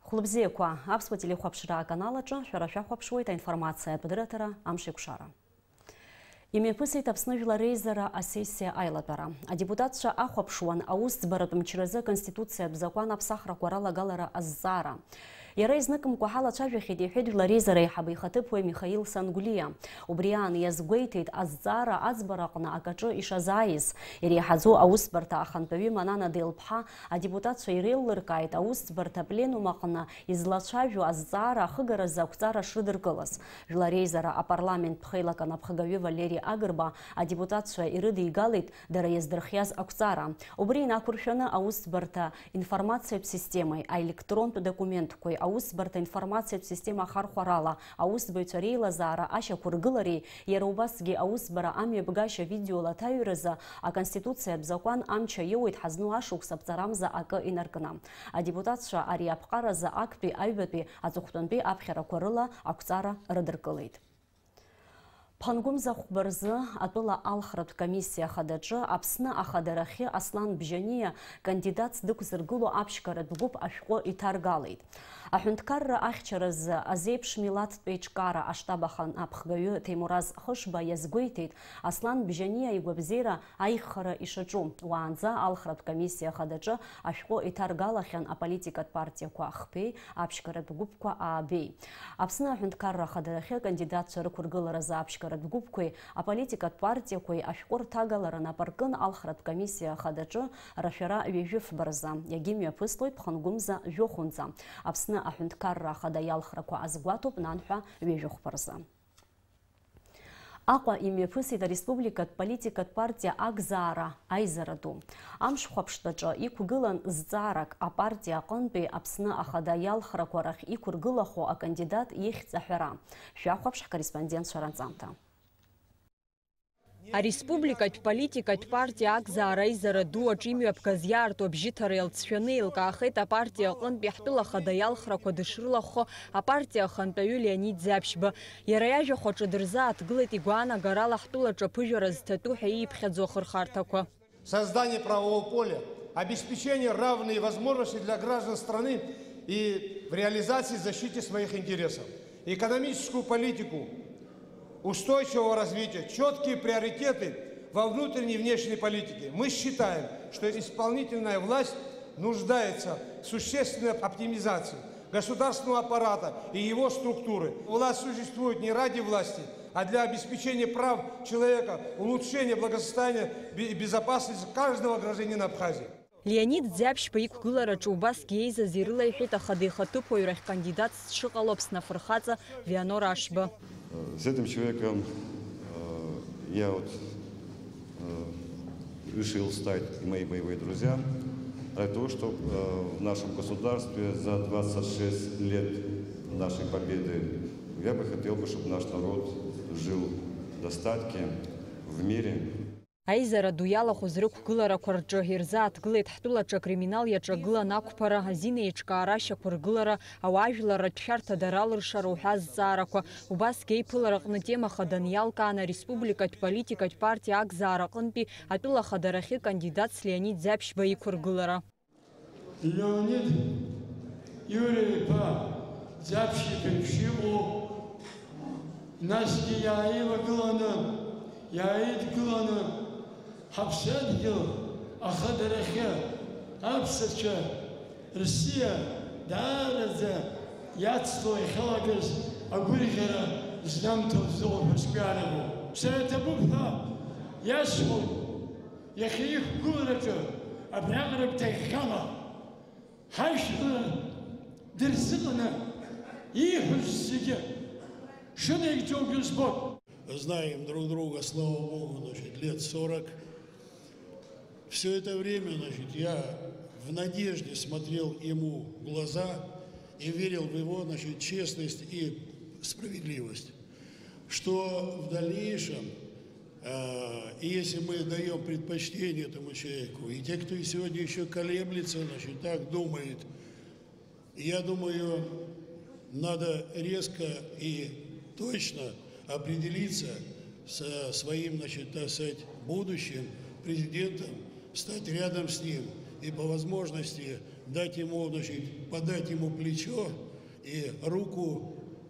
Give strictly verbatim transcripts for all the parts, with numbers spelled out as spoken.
Хәлыбзиақәа, аԥсуа телехәаԥшра аканал аҿы шәара шәахәаԥшуеит аинформациатә дырраҭара Амшеикәшара. Имҩаԥысит Аԥсны Жәлар Реизара асессиа аилатәара. Адепутатцәа ахәаԥшуан аусӡбаратә мчразы Аконституциатә закәан аԥсахрақәа ралагалара азҵаара. Иара изныкымкәа ҳалацәажәахьеит, иҳәеит Жәлар Реизара аиҳабы ихаҭыԥуаҩ Михаил Сангәлиа. Убри аан иазгәеиҭеит азҵаара аӡбара аҟны акаҿы ишазааиз. Иреиҳаӡоу аусӡбарҭа ахантәаҩы Манана Делԥҳа адепутатцәа иреиллыркааит аусӡбарҭа апленум аҟны излацәажәо азҵаара ахыгаразы ақәҵара шрыдыркылаз. Жәлар Реизара апарламенттә хеилак анапхгаҩы Валери Агрба адепутатцәа ирыдигалеит дара иаздырхиаз ақәҵара. Убри инақәыршәаны аусӡбарҭа информациатә системеи аелектронтә документқәеи аусӡбарҭа информациатә система ахархәарала аусӡбаҩцәа реилазаара ашьақәыргылареи иара убасгьы аусӡбара амҩаԥгашьа видеола аҭаҩразы Аконституциатә закәан амч аиоуеит ҳазну ашықәс аԥҵарамза акы инаркны. Адепутатцәа ари аԥҟаразы актәи аҩбатәи аҵыхәтәантәи аԥхьарақәа рыла ақәҵара рыдыркылеит. Ԥхынгәымза хәба рзы атәыла алхратә комиссиа ахадаҿы Аԥсны ахадарахьы Аслан Бжьаниа кандидатс дықәзыргыло аԥшьгаратә гәыԥ ашәҟәы иҭаргалеит. Аҳәынҭқарра ахьчаразы азеиԥш милаҭтә еиҿкаара аштаб аханапхгаҩы Ҭемураз Хышба иазгәеиҭеит, Аслан Бжьаниа игәабзиара аиӷьхара ишаҿу. Уаанӡа алхратә комиссиа ахадаҿы ашәҟәы иҭаргалахьан аполитикатә партиақәа хԥеи аԥшьгаратә гәыԥқәа аабеи. Аԥсны аҳәынҭқарра ахадарахьы акандидатцәа рықәыргыларазы аԥшьгаратә гәыԥқәеи аполитикатә партиақәеи ашәҟәы рҭагалара нап аркын алхратә комиссиа ахадаҿы рашәара ҩажәи фба рзы, иагьымҩаԥыслоит ԥхынгәымза жәохәынӡа. Аԥсны аҳәынҭқарра ахада иалхрақәа азгәаҭоуп нанҳәа ҩажәи хәба рзы. Аҟәа имҩаԥысит ареспубликатә политикатә партиа Акзаара аизара ду. Амшхәаԥштәаҿы иқәгылан зҵаарак, апартиа аҟынтәи Аԥсны ахада иалхрақәа рахь иқәыргылахо акандидат ихьӡ аҳәара. Шәахәаԥш ҳкорреспондентцәа ранҵамҭа. Ареспубликатә политикатә партиа Акзаара аизара ду аҿы имҩаԥгаз иаарту абжьыҭара иалҵшәаны еилкаахеит апартиа аҟынтәи ҳтәыла ахада иалхрақәа дышрылахәхо апартиа ахантәаҩы Леонид Ӡаԥшьба. Иара иажәахә аҿы дырзааҭгылеит игәаанагарала ҳтәылаҿы аԥыжәара зҭатәу ҳәа ииԥхьаӡо ахырхарҭақәа. Создание правового поля, обеспечение равные возможности для граждан страны и в реализации и защите своих интересов. Экономическую политику устойчивого развития, четкие приоритеты во внутренней и внешней политике. Мы считаем, что исполнительная власть нуждается в существенной оптимизации государственного аппарата и его структуры. Власть существует не ради власти, а для обеспечения прав человека, улучшения благосостояния бе-, и безопасности каждого гражданина Абхазии. Леонид Ӡаԥшьба иқәгылараҿы убасгьы еизаз ирылеиҳәеит ахада ихаҭыԥуаҩрахь кандидатс дшыҟало Аԥсны афырхаҵа Вианор Ашба. С этим человеком, э, я вот, э, решил стать и мои боевые друзья, ради того, чтобы, э, в нашем государстве за двадцать шесть лет нашей победы я бы хотел бы, чтобы наш народ жил в достатке, в мире. Аизара ду иалахәыз рықәгыларақәа рҿы ирзааҭгылеит ҳтәылаҿы акриминал иаҿагылан ақәԥара, азин еиҿкаара ашьақәыргылара, ауаажәларратә шәарҭа дара алыршара уҳәа азҵаарақәа. Убасгьы аиԥылараҟны тема хаданы иалкаан ареспубликатә политикатә партиа Акзаара аҟынтәи атәыла ахадарахьы кандидатс Леонид Ӡаԥшьба иқәыргылара. Леонид Иури-иԥа Ӡаԥшь-иԥа еиԥш иҟоу, насгьы иааилагыланы, иааидгыланы, ҳаԥсадгьыл ахадарахьы аԥсацәа рсиа даараӡа иацло иахьалагаз агәырӷьара знамҭо зыҟоу ҳәа сгәы иаанагоит. Сара иҭабуп ҳәа иасҳәоит. Иахьа иқәгылараҿы абриаҟара даӷьӷьала ҳажәлар дырзыҟаны ииҳәоз зегьы шынаигӡогьы збоит. Знаем друг друга, слава Богу, значит, лет сорок. Всё это время, значит, я в надежде смотрел ему в глаза и верил в его, значит, честность и справедливость, что в дальнейшем, э, и если мы даём предпочтение этому человеку, и те, кто и сегодня ещё колеблется, значит, так думает, я думаю, надо резко и точно определиться со своим, значит, так сказать, будущим президентом, встать рядом с ним И по возможности дать ему, значит, подать ему плечо и руку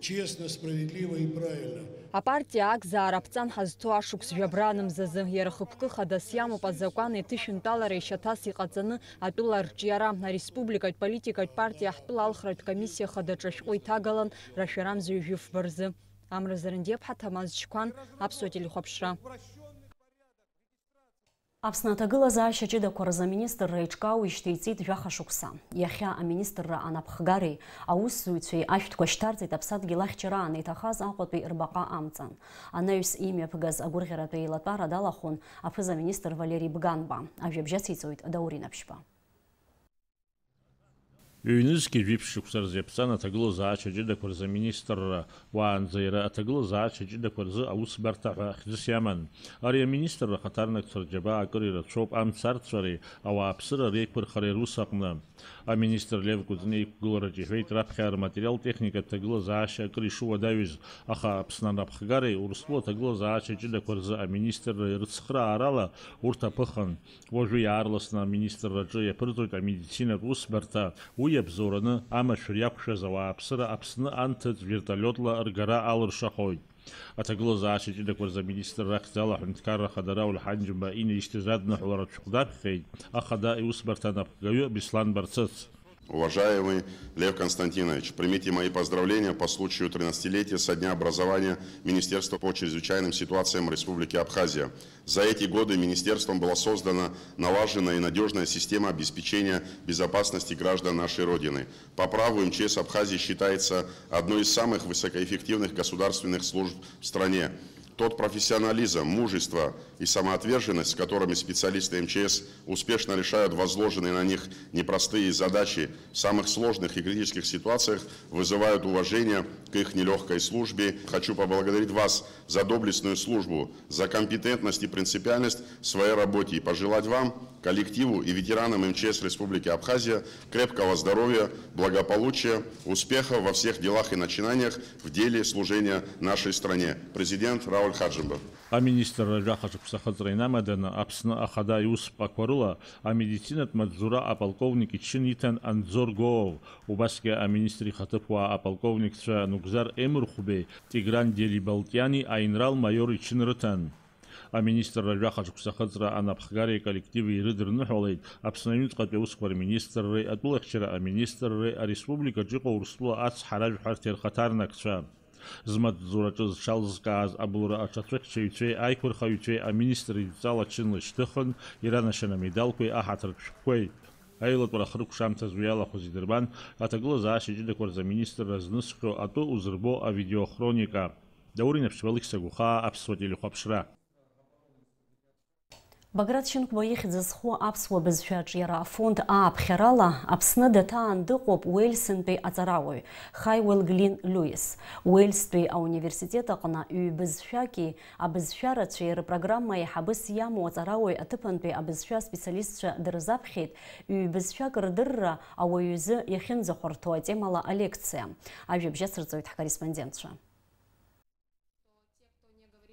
честно, справедливо и правильно. Апартиа акзаара аԥҵан ҳазҭо ашықәс жәабран мзазы, иара хықәкы хадас иамоуп азакәан еиҭышәынтәалареи шьаҭас иҟаҵаны атәыла арҿиара. Ареспубликатә политикатә партиа ҳтәыла алхратә комиссиа хадаҿы ашәҟәы иҭагалан рашәарамза ҩажәи фба рзы. Амра Зарандиаԥҳа, Ҭамаз Чқәан, Аԥсуа телехәаԥшра. Аԥсны аҭагылазаашьа ҷыдақәа рзы аминистрра иҿкаауеижьҭеи иҵит жәаха шықәса. Иахьа аминистрра анапхгареи аусзуҩцәеи ашәҭқәа шьҭарҵеит аԥсадгьыл ахьчара анеиҭахаз Аҟәатәи рбаҟа амҵан. Анаҩс имҩаԥгаз агәырӷьаратәы еилатәара далахәын аԥыза-министр Валери Бганба. Ажәабжь ациҵоит Даур Инаԥшьба. Ҩнызқьи жәиԥшь шықәса рзы иаԥҵан аҭагылазаашьа ҷыдақәа рзы аминистрра, уаанӡа иара аҭагылазаашьа ҷыдақәа рзы аусбарҭа ҳәа хьӡыс иаман. Ари аминистрра ахаҭарнакцәа рџьабаа акыр ирацәоуп амц арцәареи ауааԥсыра реиқәырхареи рус аҟны. Аминистр Лев Кәыҵниа иқәгылараҿ иҳәеит, раԥхьа рматериал-техникатә ҭагылазаашьа акыр ишыуадаҩыз, аха Аԥсны анапхгареи Урыстәыла аҭагылазаашьа ҷыдақәа рзы аминистрра ирыцхраарала урҭ аԥыхын. Уажәы иаарласны аминистрраҿы иаԥырҵоит амедицинатә усбарҭа, уи иабзоураны амашәыр иақәшәаз ауааԥсыра Аԥсны анҭыҵ вертолиотла ргара алыршахоит. Аҭагылазаашьа ҷыдақәа рзы аминистрра ахьӡала аҳәынҭқарра ахада Рауль Ҳанџьымба инаишьҭыз адныҳәаларатә шәҟәы даԥхьеит ахада иусбарҭа анапхгаҩы Беслан Барцыц. Уважаемый Лев Константинович, примите мои поздравления по случаю тринадцатилетия со дня образования Министерства по чрезвычайным ситуациям Республики Абхазия. За эти годы министерством была создана налаженная и надёжная система обеспечения безопасности граждан нашей Родины. По праву М Ч С Абхазии считается одной из самых высокоэффективных государственных служб в стране. Тот профессионализм, мужество и самоотверженность, с которыми специалисты М Ч С успешно решают возложенные на них непростые задачи в самых сложных и критических ситуациях, вызывают уважение к их нелёгкой службе. Хочу поблагодарить вас за доблестную службу, за компетентность и принципиальность в своей работе и пожелать вам, коллективу и ветеранам М Ч С Республики Абхазия крепкого здоровья, благополучия, успехов во всех делах и начинаниях в деле служения нашей стране. Президент Рауль Хаджимба. Аминистрра жәаха шықәса ахыҵра инамаданы, Аԥсны ахада иусԥҟақәа рыла амедицинатә маҵзура аполковник ичын иҭан Анзор Гоов, убасгьы аминистр ихаҭыԥуаа аполковникцәа Нугзар Емырхәбеи Тигран Делибалтиани аинрал-маиор ичын рыҭан. Аминистрра жәаха шықәса ахыҵра анапхгареи аколлективи ирыдырныҳәалеит Аԥсны аҩныҵҟатәи аусқәа рминистрреи, атәылахьчара аминистрреи, ареспубликаҿы иҟоу Урыстәыла ацҳаражәҳәарҭеи рхаҭарнакцәа. Змаҵзураҿы зҽалзкааз абылра аҽацәыхьчаҩцәеи аиқәырхаҩцәеи аминистр идҵала чынла ишьҭыхын, иранашьан амедалқәеи аҳаҭыртә шәҟәқәеи. Аилатәара ахыркәшамҭаз уи иалахәыз идырбан аҭагылазаашьа ҷыдақәа рзы аминистрра знысхьоу атәы узырбо авидеохроника. Даур Инаԥшьба, Алықьса Гәхаа, Аԥсуа телехәаԥшра. Баграт Шьынқәба ихьӡ зху аԥсуа бызшәа аҿиара афонд ааԥхьарала Аԥсны даҭаан дыҟоуп Уельсынтәи аҵарауаҩ Хай Уелглин Льюис. Уельстәи ауниверситет аҟны ҩбызшәаки абызшәа рацәеи рпрограмма аиҳабыс иамоу аҵарауаҩ аҭыԥантәи абызшәа специалистцәа дырзаԥхьеит, ҩбызшәак рдырра ауаҩ изы иахьынӡахәарҭоу атемала алекциа. Ажәабжь ацырҵоит ҳкорреспондентцәа.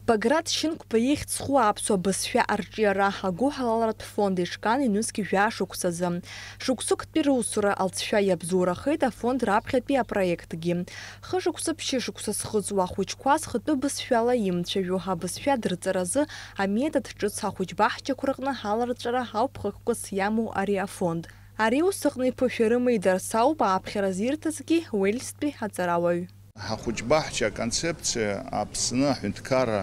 Баграт Шьынқәба ихьӡ зху аԥсуа бызшәа арҿиара агәыҳалалратә фонд ишган ҩнызқь жәа шықәсазы. Шықәсыктәи русура алҵшәа иабзоурахеит афонд раԥхьатәи апроектгьы. Хышықәса ԥшьышықәса зхыҵуа ахәыҷқәа зхатәы бызшәала имцәажәо абызшәа дырҵаразы аметод ҿыц ахәыҷбаҳчақәа рҟны аларҵәара ауп хықәкыс иамоу ари афонд. Ари ус аҟны иԥышәа рымеидарц ауп ааԥхьара зирҭазгьы Уельстәи аҵарауаҩ. Ҳахәыҷбаҳча аконцепциа Аԥсны аҳәынҭқарра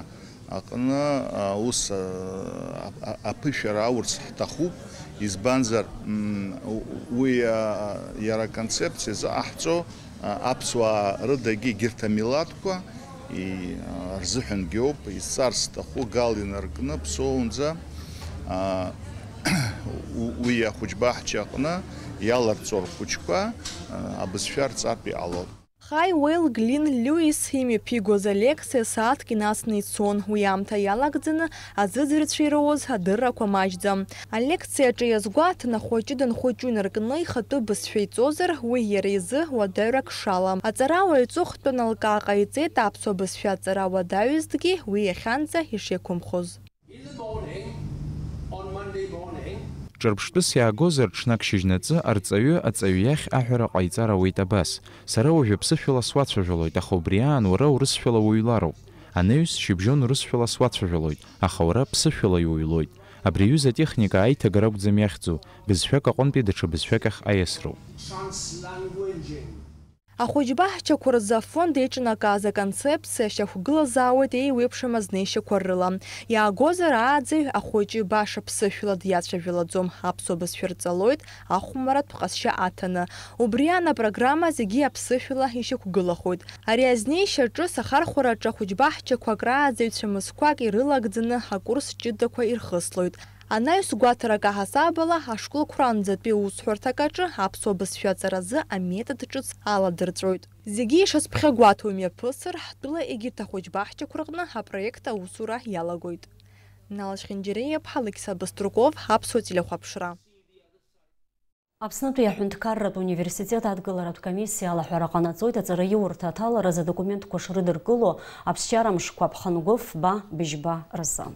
аҟны, а, ус, а, а, а, аԥышәара аурц ҳҭахуп, избанзар, м, у-, уи, а, иара аконцепциа зыҟаҳҵо, а, аԥсуаа рыдагьы егьырҭ амилаҭқәа и-, а, рзыҳәангьы ауп, изҵаарц сҭаху, гал инаркны Ԥсоунӡа, а, у-, уи ахәыҷбаҳча аҟны иаларҵо рхәыҷқәа, а, абызшәа рҵартә иҟалоит. Хай Уейл Глин Льюис имҩаԥигоз алекциа сааҭк инацны ицон. Уи аамҭа иалагӡаны аӡыӡырҩцәа ироуз адыррақәа маҷӡам. Алекциа аҿы иазгәаҭан, ахәыҷы данхәыҷу инаркны ихатәы бызшәа иҵозар, уи иара изы уадаҩрак шалам. Аҵарауаҩ аҵыхәтәан алкаа ҟаиҵеит аԥсуа бызшәа аҵара уадаҩызҭгьы уи иахьанӡа ишиақәымхоз. In the morning, on Monday morning, Ҿырԥштәыс иаагозар, ҽнак шьыжьнаҵы арҵаҩы аҵаҩы иахь аҳәара ҟаиҵар ауеит абас: «Сара уажәы аԥсышәала суацәажәалоит, аха убри аан уара урысшәала уҩлароуп». Анаҩс, шьыбжьон урысшәала суацәажәалоит, аха уара ԥсышәала иуҩлоит. Абри аҩыза атехника аиҭагара акәӡам иахьӡу, бызшәак аҟынтәи даҽа бызшәак ахь аиасроуп. Ахәыҷбаҳчақәа рзы афонд еиҿнакааз аконцепциа шьақәгылазаауеит еиуеиԥшым азнеишьақәа рыла. Иаагозар, ааӡаҩ ахәыҷы баша ԥсышәала диацәажәалаӡом, аԥсуа бызшәа рҵалоит, ахәмаратә ҟазшьа аҭаны. Убри аан апрограмма зегьы аԥсышәала ишьақәгылахоит. Ари азнеишьа ҿыц ахархәараҿы ахәыҷбаҳчақәа акрааҵаҩцәа мызқәак ирылагӡаны акурс ҷыдақәа ирхыслоит. Анаҩс, гәаҭарак аҳасабала, ашколқәа рынӡатәи аусҳәарҭак аҿы аԥсуа бызшәа аҵаразы аметод ҿыц аладырҵәоит. Зегьы ишазԥхьагәаҭоу мҩаԥысыр, ҳтәыла егьырҭ ахәыҷбаҳчақәа рҟны апроект аусура иалагоит. Нал Чхинџьариа-иԥҳа, Алықьса Баструков, Аԥсуа телехәаԥшра. Аԥснытәи аҳәынҭқарратә университет адгыларатә комиссиа алаҳәара ҟанаҵоит аҵараиурҭа аҭаларазы адокументқәа шрыдыркыло аԥсшьара мшқәа ԥхынгәы фба быжьба рзы.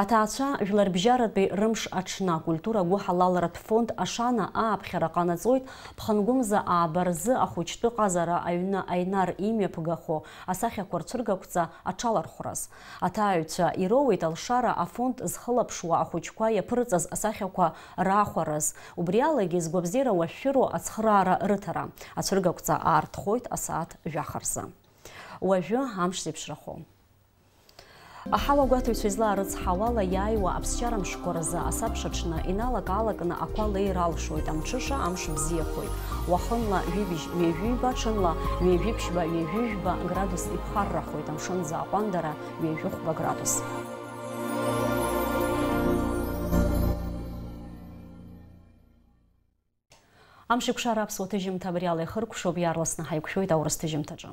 Аҭаацәа жәларбжьаратәи рымш аҽны акультура гәыҳалалратә фонд Ашана ааԥхьара ҟанаҵоит ԥхынгәымза ааба рзы ахәыҷтәы ҟазара аҩны Аинар имҩаԥгахо асахьақәа рцәыргақәҵа аҽалархәраз. Аҭааҩцәа ироуеит алшара афонд зхылаԥшуа ахәыҷқәа иаԥырҵаз асахьақәа раахәараз, убри алагьы згәабзиара уашәшәыроу ацхыраара рыҭара. Ацәыргақәҵа аартхоит асааҭ жәаха рзы. Уажәы амш зеиԥшрахо. Аҳауагәаҭаҩцәа излаарыцҳауала, иааиуа аԥсшьара мшқәа рзы асабша аҽны иналак-аалакны ақәа леир алшоит, амҽыша амш бзиахоит. Уахынла ҩыбжь ҩажәи ҩба, ҽынла ҩажәи ԥшьба ҩажәи жәба градус иԥхаррахоит, амшын аӡы аҟәандара ҩажәи хәба градус. Амшеикәшара аԥсуа ҭыжьымҭа абри ала ихыркәшоуп, иаарласны ҳаиқәшәоит аурыс ҭыжьымҭаҿы.